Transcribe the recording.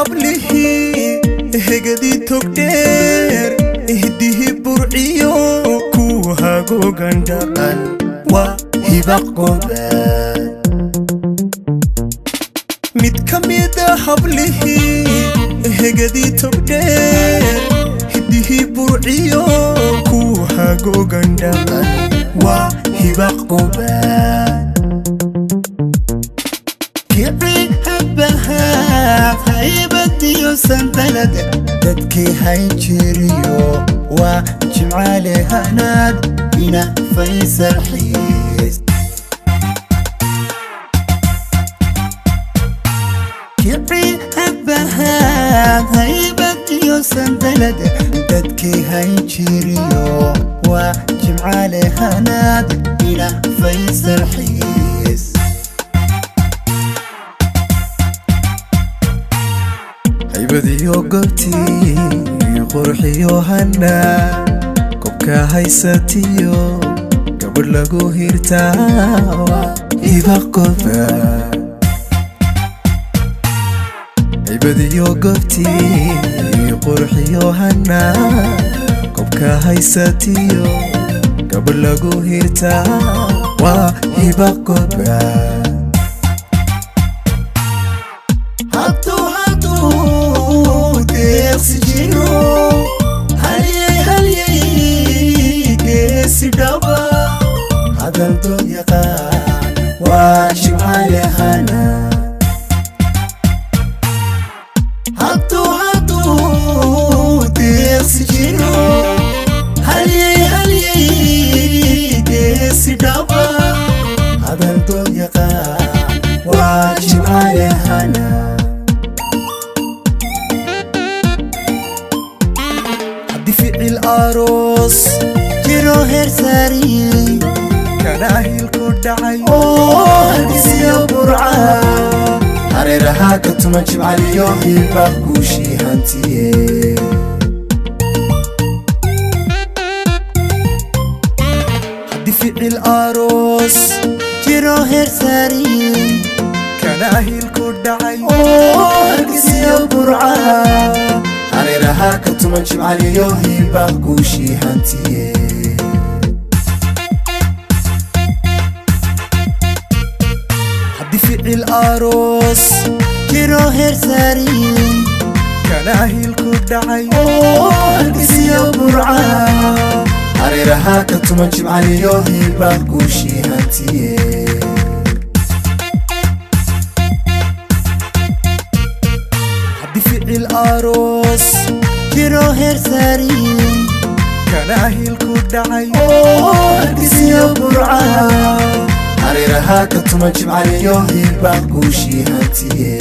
Hablihii hegadii togdheer, ihdihii Burciyo, ku hagogan dhaqan waa Hibaq Gobaad. Mid ka mida hablihii hegadii togdheer, hidihii Burciyo, ku hagogan dhaqan waa Hibaq Gobaad. Kici habahaad haybadiyo sandalad, dadkii hayn jiriyo waa Jimcaale Hanaad ina Faysal Xiis. Kici habahaad haybadiyo sandalad, dadkii hayn jiriyo waa Jimcaale Hanaad ina Faysal Xiis. Haybadiyo goobtii, qurxiyo hana, kobka haysatiyo gabadh lagu hirtaa Hibaq Gobaad. Haybadiyo goobtii, qurxiyo hana, kobka haysatiyo gabadh lagu hirtaa waa Hibaq Gobaad. Hadduu deeqsi jiro, halyey halyey geesi dhaba, hadal dood yaqaan waa Jimcaale Hana. Hadduu deeqsi jiro, halyey halyey geesi dhaba, hadal dood yaqaan waa Jimcaale Hana. Haddii ficil aroos jiro heer saariyey, kana hilku dhacay oo Hargeysiyo Burca hareeraha ka tuma, Jimcaliyo Hibaq guushii hantiye. Haddii ficil aroos jiro heer saariyey, kana hilku dhacay oo Hargeysiyo Burca hareeraha ka tuma, Jimcaliyo Hibaq guushii hantiye. Haddii ficil aroos jiro heer saariyey, kana hilku dhacay oo Hargeysiyo Burca hareeraha ka tuma, Jimcaliyo Hibaq guushii hantiye. Haddii ficil aroos jiro heer saariyey, kana hilku dhacay oo Hargeysiyo Burca hareeraha ka tuma, Jimcaliyo Hibaq guushii hantiye.